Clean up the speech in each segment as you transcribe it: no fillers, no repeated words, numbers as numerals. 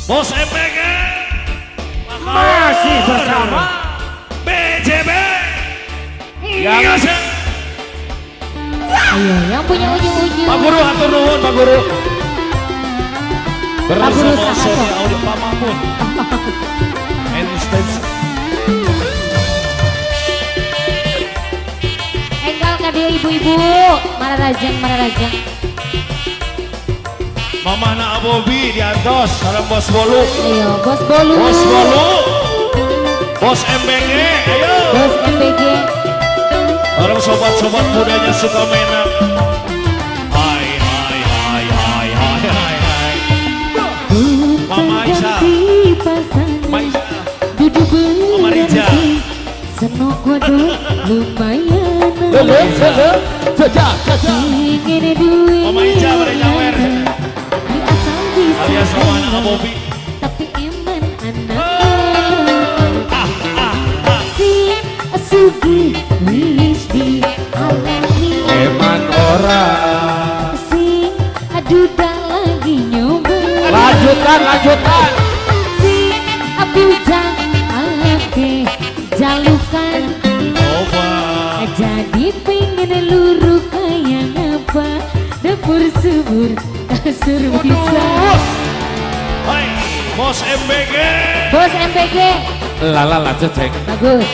Bos MBG. Masih bersama BJB. Yang- Yang Ayo, yang punya ujung-ujung. Pak Guru, hatur nuhun, Pak Guru. Pak Guru Bersama saha, Sony sok? Audio, Pak Mahmud. And stage. Enggal ka dieu, ibu-ibu. Mararajang, mararajang. Mama na Abobi diantos sareng Bos Bolu. Ayo, Bos Bolu. Bos Bolu. Bos MBG, ayo. Bos MBG. Orang sobat-sobat mudanya suka menak. Hai hai hai hai hai hai hai. Mama Aisyah. Pasangan. Mama Aisyah. Duduk Mama Rija. berhenti. Senok waduh lumayan. Lele, lele, jajah, jajah. Ingin duit. Mama Ica pada nyawer. Di asal bisa. Alias sama anak Abobi. Tapi eman anak. Ah ah ah. Sing sugih wis dialami. Eman ora. Sing aduh lagi nyoba. Lanjutkan, lanjutkan. Sing bujang akeh jalukan. Oba. Jadi pengen luru kayak apa? Dapur subur, kasur bisa. Hai, Bos MBG. Bos MBG. Lala la cecek. Bagus.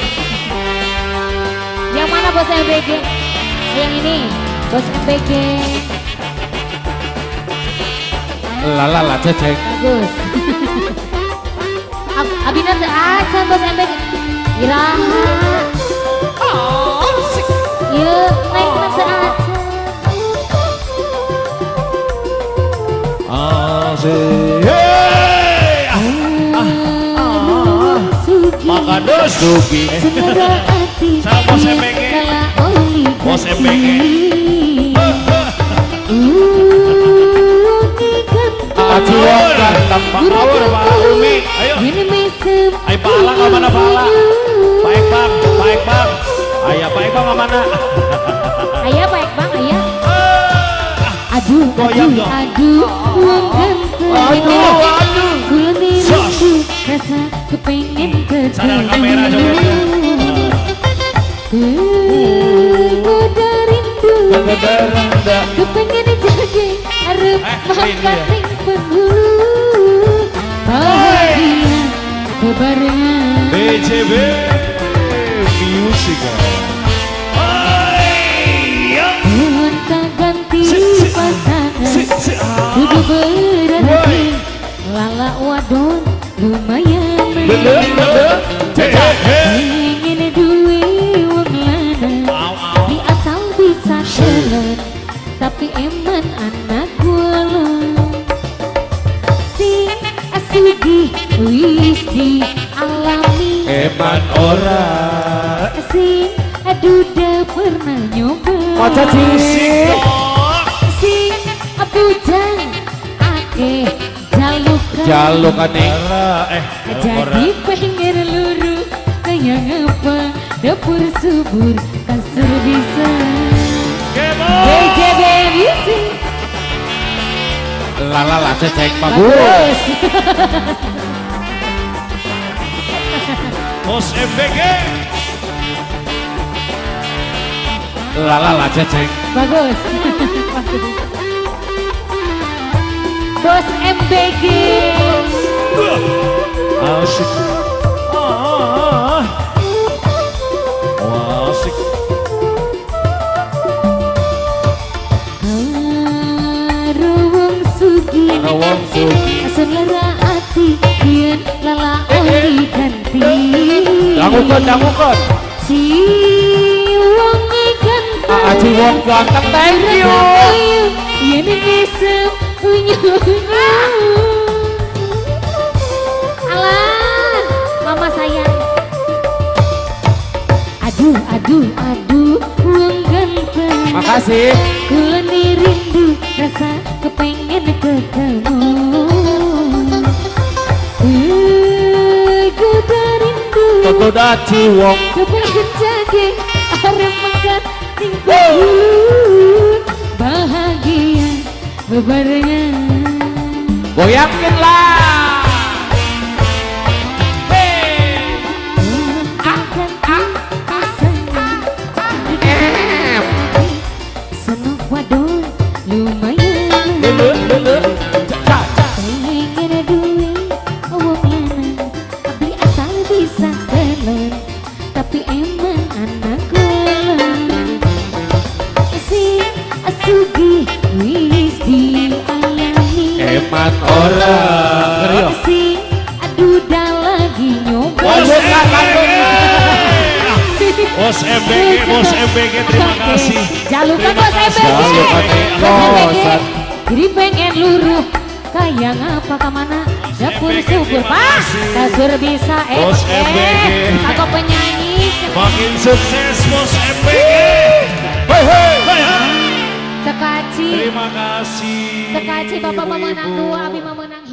Yang mana Bos MBG? Yang ini, Bos MBG. Lala la cecek. Bagus. Abina teu acan Bos MBG. Iraha. Ieu naik na teu acan. Asik. Hey. Ah, ah. Makados. Sugi. Sama Bos MBG. Bos MBG. Aji wong ganteng. Pak Paur, Pak Umi, ayo. Ayo Pak Ala ke mana, Pak Ala? Pak Ekbang, Pak Ekbang. Ayah Pak Ekbang ke mana? Ayah, Pak Ekbang, ayah. Aduh, Goyang aduh, dong. Aduh, wong ganteng. Aduh, aduh. Kula Sos. rindu, rasa kepengen ketemu. Sadar kamera jogetnya. Goda rindu, Keberendah. Kepengen jadi arep Eh, rindu makan ya? Ning penghulu. Bahagia bebarengan. BCB Music. Hai, ya. Gonta ganti Si, si, pasangan. Si, si, ah. Kudu berarti Woi. lala wadon lumayan. Bener, bener. Hei, hei. Ingin duwe wong lanang. Au, au. Di asal bisa telan, tapi eman anak kula. Sing sugih wis dialami. Eman ora. Sing duda pernah nyoba. Maca sih. Dong. Sing bujang akeh jalukan. Jalukane. Ora, eh, ora. Jadi pengen luru kayak ngapa? Dapur subur, kasur bisa. Kebo. BJB Music. Lala la cecek bagus. Bagus. Bos MBG. Lala la cecek. Bagus. Bagus. Bos MBG. Asik. Ah, ah, ah. Wah, asik. Karo wong sugih. Karo wong sugih. Selera ati yen lala oli ganti. Dangukeun, dangukeun. Si wong ganteng. Aji wong ganteng, thank you. Yen mesem unyu. Alah, mama sayang. Aduh, aduh, aduh, wong ganteng. Makasih. Kula ni rindu, rasa kepengen ketemu. Goda rindu. Kegoda ciwong. Kepengen jadi arep mangkat ning penghulu. Bahagia bebarengan. Goyangin lah. MBG, Bos MBG, terima kasih. Jalukan Terima Bos kasih, MBG. Jalukan Bos MBG. kosan. Jadi pengen luruh kayak ngapa kemana dapur MBG, subur terima Pak kasih. Kasur bisa Bos MBG. Aku penyanyi. Makin sukses Bos MBG. Hei hei. Hei, hei. Tekaci. Terima kasih. Tekaci bapak memenang Ibu-ibu. 2, abi memenang.